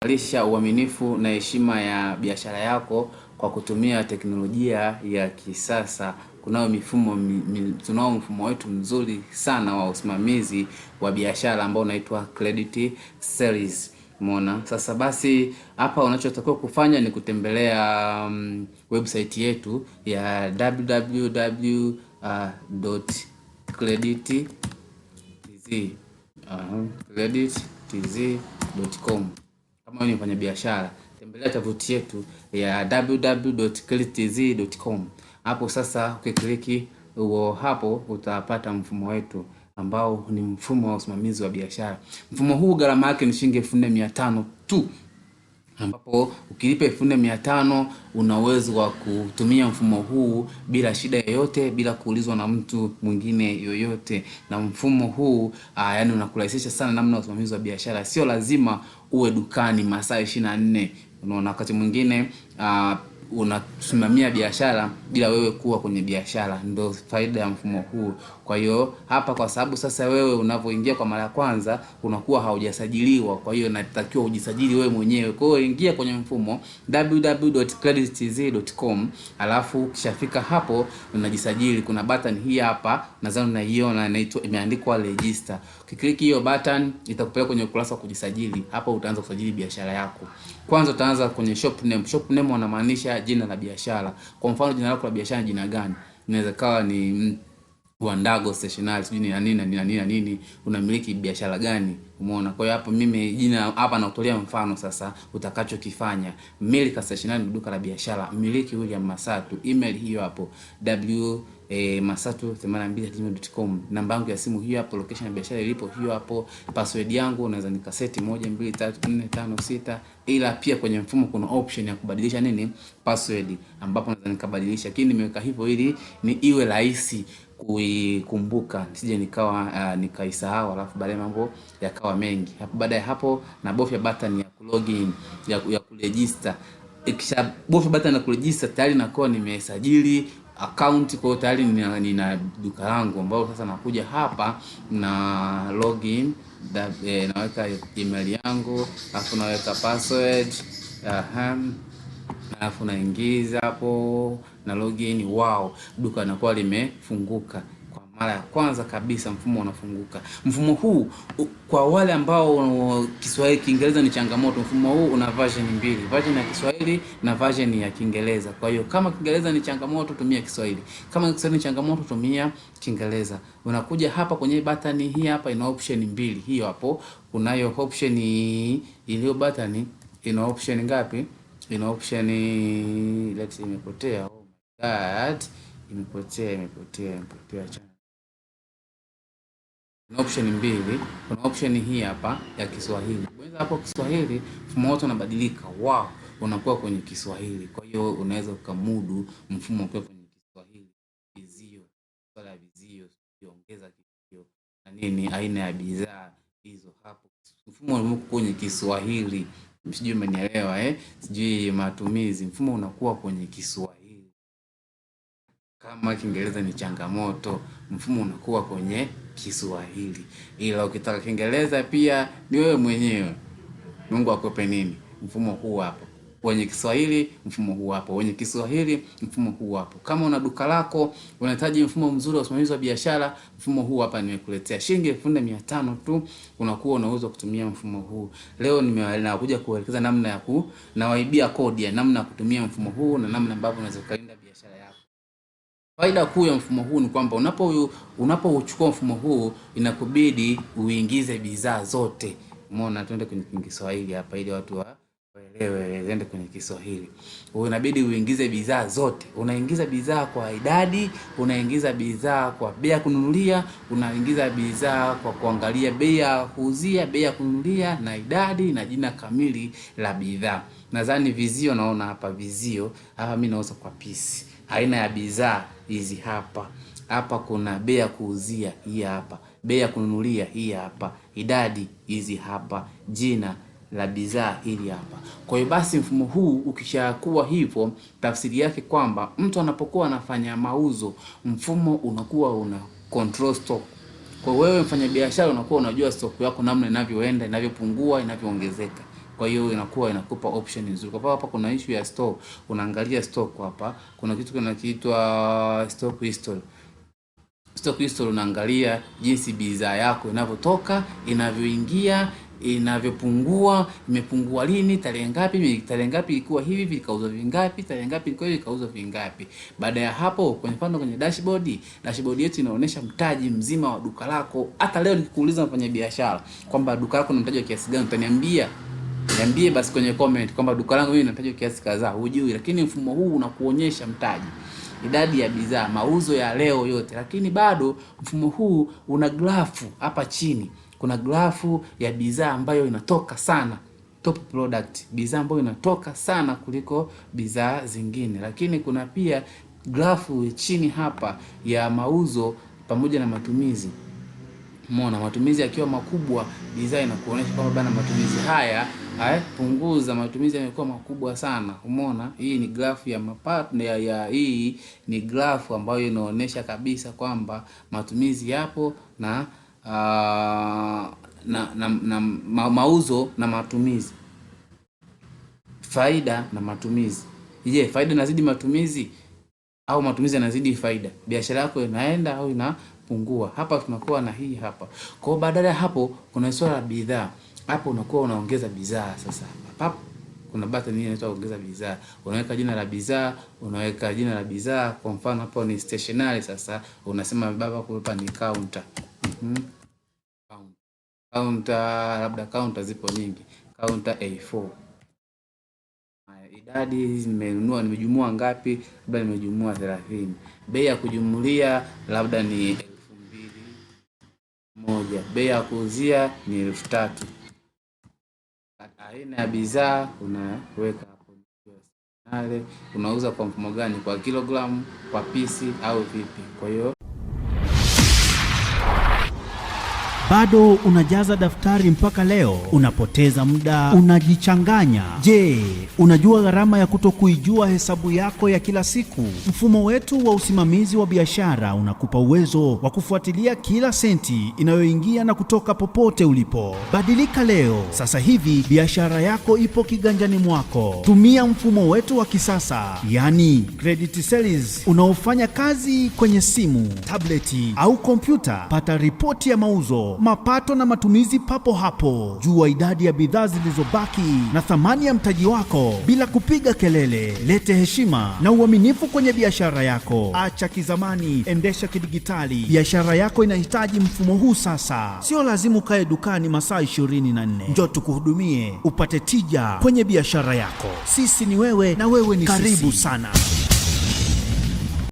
Kuimarisha uaminifu na heshima ya biashara yako kwa kutumia teknolojia ya kisasa. Kunao mifumo tunao mfumo wetu mzuri sana wa usimamizi wa biashara ambao unaitwa Credit Series. Umeona? Sasa basi hapa unachotakiwa kufanya ni kutembelea website yetu ya www.credittz credittz.com. Kama wewe ni mfanyabiashara, tembelea tovuti yetu ya www.credittz.com. Hapo sasa ukiclick huo hapo utapata mfumo wetu ambao ni mfumo wa usimamizi wa biashara. Mfumo huu gharama yake ni shilingi 4500 tu, ambapo ukilipa 4500 una uwezo wa kutumia mfumo huu bila shida yoyote, bila kuulizwa na mtu mwingine yoyote. Na mfumo huu yani unakurahisisha sana namna ya usimamizi wa biashara. Sio lazima uwe dukani masaa 24. Unaona, wakati mwingine unasimamia biashara bila wewe kuwa kwenye biashara. Ndio faida ya mfumo huu. Kwa hiyo hapa, kwa sababu sasa wewe unavyoingia kwa mara ya kwanza unakuwa haujasajiliwa, kwa hiyo inatakiwa ujisajili wewe mwenyewe. Kwa hiyo ingia kwenye mfumo www.credittz.com, alafu ukishafika hapo unajisajili. Kuna button hii hapa, nadhani unaiona, inaitwa imeandikwa register. Ukiclick hiyo button itakupeleka kwenye ukurasa wa kujisajili. Hapo utaanza kusajili biashara yako. Kwanza utaanza kwenye shop name. Shop name wanamaanisha jina la biashara. Kwa mfano jina lako la biashara ni jina gani? Inaweza kawa ni Wandago Stationery, sijui ni nini na nini na nini, unamiliki biashara gani? Umeona? Kwa hiyo hapo mimi jina hapa nakutolea mfano sasa utakachokifanya. Milika Stationery ni duka la biashara, mmiliki William Masatu, email hiyo hapo w masatu82@gmail.com, namba yangu ya simu hiyo hapo, location ya biashara ilipo hiyo hapo, password yangu naweza nikaseti 1 2 3 4 5 6, ila pia kwenye mfumo kuna option ya kubadilisha nini password, ambapo naweza nikabadilisha, lakini nimeweka hivyo ili ni iwe rahisi kuikumbuka, nisije nikawa nikaisahau, alafu baadaye mambo yakawa mengi. Hapo baadaye hapo nabofya button ya kulogin ya kuregister. Ikisha bofya button ya kuregister tayari nakuwa nimesajili account, kwa hiyo tayari nina duka langu ambao sasa nakuja hapa na login naweka email yangu alafu naweka password, alafu naingiza hapo na login. Wow, duka linakuwa limefunguka kwa mara ya kwanza kabisa, mfumo unafunguka. Mfumo huu kwa wale ambao Kiswahili Kiingereza ni changamoto, mfumo huu una version mbili, version ya Kiswahili na version ya Kiingereza. Kwa hiyo kama Kiingereza ni changamoto, tumia Kiswahili. Kama Kiswahili ni changamoto, tumia Kiingereza. Unakuja hapa kwenye button hii hapa, ina option mbili. Hiyo hapo kunayo option iliyo button, ina option ngapi? Ina option, let's see, imepotea. Oh my god, imepotea imepotea imepotea. Kuna option mbili. Kuna option hii hapa ya Kiswahili. Bonyeza hapo Kiswahili, mfumo wote unabadilika. Wow, unakuwa kwenye Kiswahili. Kwa hiyo unaweza ukamudu mfumo ukiwa kwenye Kiswahili. Vizio, swala ya vizio, ongeza kizio na nini, aina ya bidhaa hizo hapo. Mfumo unakuwa kwenye Kiswahili. Sijui umenielewa eh? Sijui matumizi. Mfumo unakuwa kwenye Kiswahili. Kama Kiingereza ni changamoto, mfumo unakuwa kwenye Kiswahili. Ila ukitaka Kiingereza pia ni wewe mwenyewe. Mungu akupe nini? Mfumo huu hapo. Wenye Kiswahili, mfumo huu hapo. Wenye Kiswahili, mfumo huu hapo. Kama una duka lako, unahitaji mfumo mzuri wa usimamizi wa biashara, mfumo huu hapa nimekuletea. Shilingi 4500 tu unakuwa unaweza kutumia mfumo huu. Leo nimekuja kuelekeza namna ya nawaibia kodi ya namna ya kutumia mfumo huu na namna ambavyo unaweza kulinda biashara yako. Faida kuu ya mfumo huu ni kwamba unapouchukua mfumo huu inakubidi uingize bidhaa zote. Umeona, twende kwenye Kiswahili hapa ili watu waelewe, twende kwenye Kiswahili. Inabidi uingize bidhaa zote. Unaingiza bidhaa kwa idadi, unaingiza bidhaa kwa bei ya kununulia, unaingiza bidhaa kwa kuangalia bei ya kuuzia, bei ya kununulia na idadi na jina kamili la bidhaa. Nadhani vizio, naona hapa vizio, hapa mimi nauza kwa piece. Aina ya bidhaa hizi hapa. Hapa kuna bei ya kuuzia hii hapa, bei ya kununulia hii hapa, idadi hizi hapa, jina la bidhaa hili hapa. Kwa hiyo basi mfumo huu ukishakuwa hivyo, tafsiri yake kwamba mtu anapokuwa anafanya mauzo, mfumo unakuwa una control stock. Kwa wewe mfanyabiashara unakuwa unajua stock yako namna inavyoenda, inavyopungua, inavyoongezeka. Kwa hiyo inakuwa inakupa option nzuri. Kwa hapa kuna issue ya stock, unaangalia stock hapa, kuna kitu kinachoitwa stock history. Stock history unaangalia jinsi bidhaa yako inavyotoka, inavyoingia, inavyopungua, imepungua lini, tarehe ngapi, tarehe ngapi ilikuwa hivi, vikauzwa vingapi, tarehe ngapi ilikuwa hivi, vikauzwa vingapi. Baada ya hapo, kwenye mfano kwenye dashboard, dashboard yetu inaonyesha mtaji mzima wa duka lako. Hata leo nikikuuliza mfanya biashara kwamba duka lako ni mtaji wa kiasi gani, utaniambia, niambie basi kwenye comment kwamba duka langu mimi nataji kiasi kadhaa, hujui. Lakini mfumo huu unakuonyesha mtaji, idadi ya bidhaa, mauzo ya leo yote. Lakini bado mfumo huu una grafu hapa chini, kuna grafu ya bidhaa ambayo inatoka sana, top product, bidhaa ambayo inatoka sana kuliko bidhaa zingine. Lakini kuna pia grafu chini hapa ya mauzo pamoja na matumizi. Umeona, matumizi yakiwa makubwa, bidhaa inakuonyesha kwamba bana, matumizi haya punguza, matumizi yamekuwa makubwa sana. Umeona, hii ni grafu ya mapato ya hii ni grafu ambayo inaonyesha kabisa kwamba matumizi yapo na mauzo na matumizi, faida na matumizi. Je, faida inazidi matumizi au matumizi yanazidi faida? Biashara yako inaenda au inapungua? Hapa tunakuwa na hii hapa. Kwa hiyo badala ya hapo kuna swala la bidhaa. Hapo unakuwa unaongeza bidhaa sasa. Hapa kuna button hii inaitwa ongeza bidhaa. Unaweka jina la bidhaa, unaweka jina la bidhaa. Kwa mfano hapo ni stationery sasa, unasema baba hapa ni counter. Counter, labda counter zipo nyingi. Counter A4. Haya, idadi hizi nimenunua, nimejumua ngapi? Labda nimejumua 30. Bei ya kujumulia labda ni 2001. Bei ya kuuzia ni 3000. Aina ya bidhaa unaweka hapo. Unauza kwa mfumo gani? Kwa kilogramu, kwa pisi au vipi? Kwa hiyo bado unajaza daftari mpaka leo, unapoteza muda, unajichanganya. Je, unajua gharama ya kutokuijua hesabu yako ya kila siku? Mfumo wetu wa usimamizi wa biashara unakupa uwezo wa kufuatilia kila senti inayoingia na kutoka popote ulipo. Badilika leo, sasa hivi biashara yako ipo kiganjani mwako. Tumia mfumo wetu wa kisasa, yani credit sales, unaofanya kazi kwenye simu, tableti au kompyuta. Pata ripoti ya mauzo, mapato na matumizi papo hapo. Jua idadi ya bidhaa zilizobaki na thamani ya mtaji wako bila kupiga kelele. Lete heshima na uaminifu kwenye biashara yako. Acha kizamani, endesha kidigitali. Biashara yako inahitaji mfumo huu sasa. Sio lazima ukae dukani masaa 24. Njoo tukuhudumie upate tija kwenye biashara yako. Sisi ni wewe na wewe ni sisi. Karibu sana.